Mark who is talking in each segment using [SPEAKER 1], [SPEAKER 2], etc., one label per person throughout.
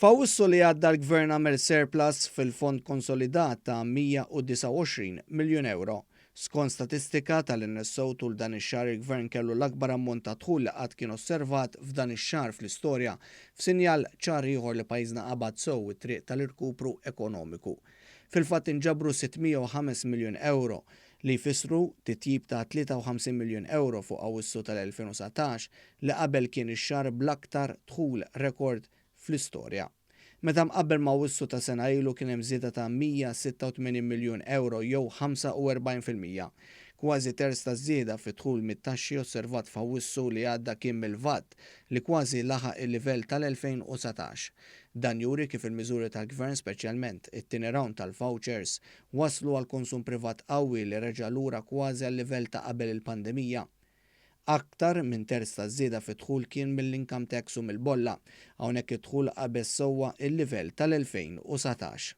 [SPEAKER 1] F'Awwissu li għadda l-Gvern għamel surplus fil-fond konsolidat ta' 129 miljun ewro. Skont statistika tal-NSO tul dan ix-xahar il-Gvern kellu l-akbar ammont ta' dħul li qatt kien osservat f'dan ix-xahar fl-istorja, f'sinjal ċar ieħor li pajjiżna qabad sew it-triq tal-irkupru ekonomiku. Fil-fatt inġabru 605 miljun ewro, li jfissru titjib ta' 53 miljun ewro fuq Awwissu tal-2019 li qabel kien ix-xahar bl-aktar dħul rekord fl-istorja. Meta mqabbel ma' Awwissu ta' sena ilu kien hemm żieda ta' 186 miljun ewro jew 45%. Kważi terz taż-żieda fid-dħul mit-taxxi osservat f'Awwissu li għadda kien mill-VAT li kważi laħaq il-livell tal-2019. Dan juri kif il-miżuri tal-Gvern speċjalment it-tieni round tal-vouchers wasslu għal konsum privat qawwi li reġa' lura kważi għal-livell ta' qabel il-pandemija. Aktar minn terz taż-żieda fid-dħul kien mill-income tax u mill-bolla. Hawnhekk id-dħul qabeż sewwa l-livell tal-2019.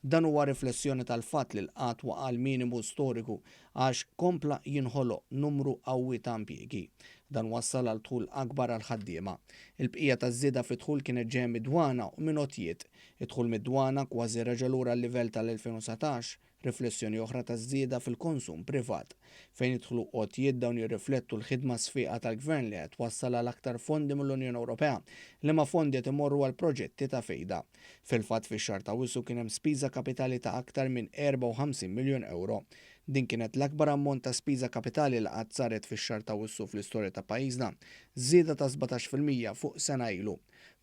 [SPEAKER 1] Dan huwa riflessjoni tal-fatt li l-qgħad waqa' għal minimu storiku għax kompla jinħoloq numru qawwi ta' impjiegi. Dan wassal għal dħul akbar għall-ħaddiema. Il-bqija taż-żieda fid-dħul kienet ġejja mid-dwana u minn għotjiet. Id-dħul mid-dwana kważi reġa' lura għal-livell tal-2019, riflessjoni oħra taż-żieda fil-konsum privat. Fejn jidħlu għotjiet dawn jirriflettu l-ħidma sfiqa tal-Gvern li qed twassal għal aktar fondi mill-Unjoni Ewropea, liema fondi qed imorru għal proġetti ta' fejda. Fil-fatt fix-xahar ta' Awwissu kien hemm spiża kapitali ta' aktar minn 54 miljun ewro. Din kienet l-akbar ammont ta' spiża kapitali li qatt saret fix-xahar ta' Awwissu fl-istorja ta' pajjiżna, żieda ta' 17% fuq sena ilu.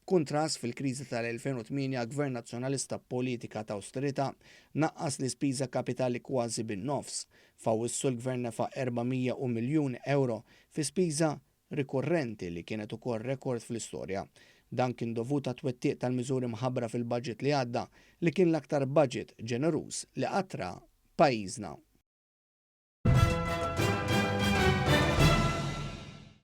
[SPEAKER 1] B'kuntrast, fil-kriżi tal-2008 Gvern Nazzjonalista b'politika ta' awsterità naqqas l-ispiża kapitali kważi bin-nofs. F'Awwissu l-Gvern nefaq 400 u miljun ewro fi spiża rikurrenti li kienet ukoll rekord fl-istorja. Dan kien dovut għat-twettiq tal-miżuri mħabbra fil-budget li għadda, li kien l-aktar budget ġeneruż li qatt ra pajjiżna.